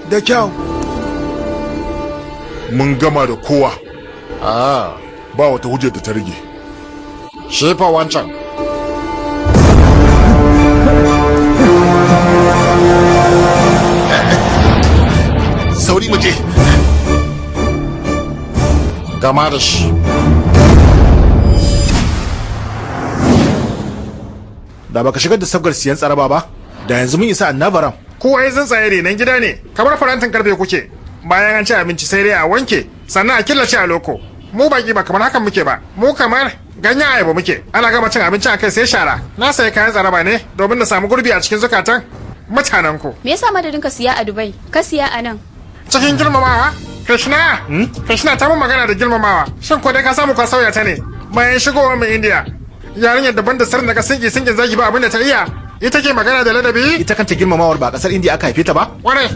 Da kyau. Mun gama da kowa. Ba wata hujjar da ta rage. Shefa wancan. Sauri mu je. Gama da shi. Da baka shigar da sabgar siyan tsaraba ba, da yanzu mun isa Annabaram. Ko ai tsuntsaye renon gida ne, kamar farantin karfe kuke. Bayan an ci abinci sai dai a wanke, sannan a killace a loko. Mu baki ba kamar hakan muke ba, mu kamar ganyen ayaba muke. Ana gama cin abinci akai sai shara. Na sayi kayan tsaraba ne domin na samu gurbi a cikin zukatan mutanen ku. Me yasa madadin ka siya a Dubai, ka siya a nan? Cikin girmamawa, Krishna, Krishna ta mun magana da girmamawa. Shin ko dai ka samu ka sauya ta ne? Bayan shigowar mu India, yarinyar daban da sirrin daga sinki sinkin zagi ba abin da ta iya. Ita ke magana da ladabi? Ita kanta girmamawar ba kasar India aka haife ta ba? Ware,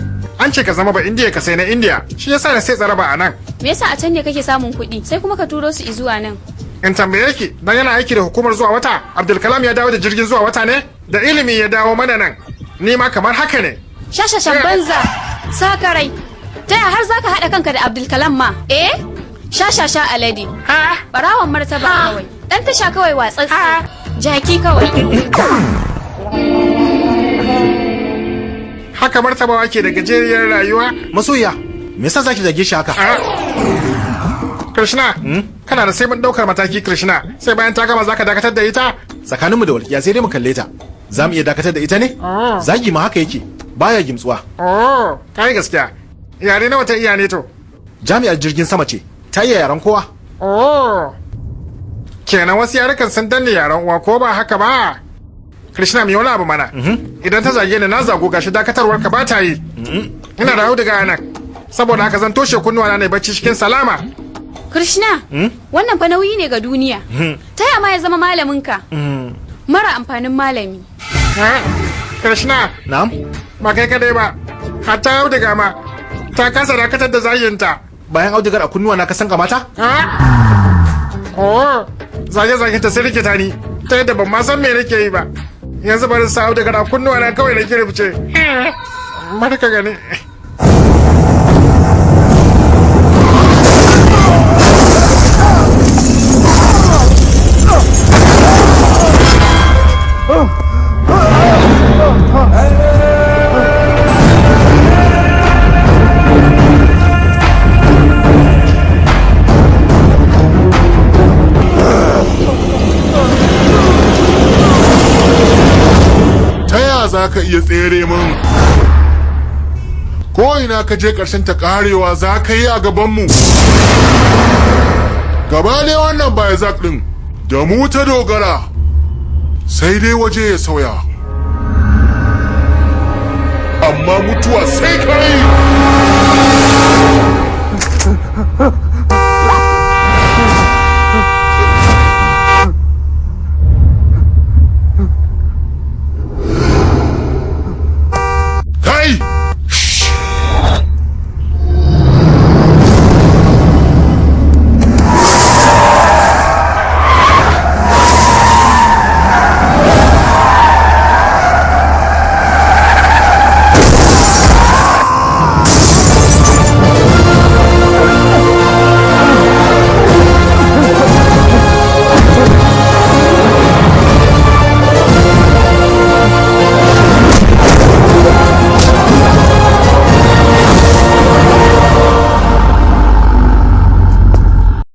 an ce ka zama ba India ka sai na India. Shi yasa na sai tsaraba a nan. Me yasa a can ne kake samun kuɗi sai kuma ka turo su zuwa nan? In tambaye ki, dan yana aiki da hukumar zuwa wata, Abdulkalam ya dawo da jirgin zuwa wata ne? Da ilimi ya dawo mana nan. Ni ma kamar haka ne. Shashashan banza, sakarai. Ta yaya har zaka haɗa kanka da Abdulkalam ma? Eh? Shashasha alade. Barawan martaba kawai. Dan tasha kawai watsatsi. Jaki kawai. Haka martabawa ke da gajeriyar rayuwa. Masoyiya, me yasa zaki zage shi haka? Krishna, kana da sai mun daukar mataki Krishna, sai bayan ta gama zaka dakatar da ita? Tsakaninmu da walƙiya sai dai mu kalle ta. Za mu iya dakatar da ita ne? Zagi ma haka yake, baya gimtsuwa. Oh, kai gaskiya. Yare nawa ta iya ne to? Jami'ar jirgin sama ce, ta iya yaren kowa. Oh. Kenan wasu yarukan sun danne yaren uwa ko ba haka ba? Krishna mai wani abu mana. Idan ta zage ni na zago gashi dakatarwar ka ba ta yi. Ina da auduga nan. Saboda haka zan toshe kunnuwa na ne bacci cikin salama. Krishna, wannan fa nauyi ne ga duniya. Ta yaya ma ya zama malaminka? Mara amfanin malami. Krishna. Na'am. Ba kai kadai ba. Hatta auduga ma ta kasa dakatar da zaginta. Bayan audugar a kunnuwa na ka san kamata? Oh, zage-zage ta sai rikita ni ta yadda ban ma san me nake yi ba. Yanzu bari sa audugar a kunnuwa na kawai na kirbice. Barka gani. Za ka iya tsere min ko ina ka je ƙarshen ta karewa za ka yi a gabanmu gaba ne wannan bayazak ɗin da mu ta dogara sai dai waje ya sauya amma mutuwa sai ka yi.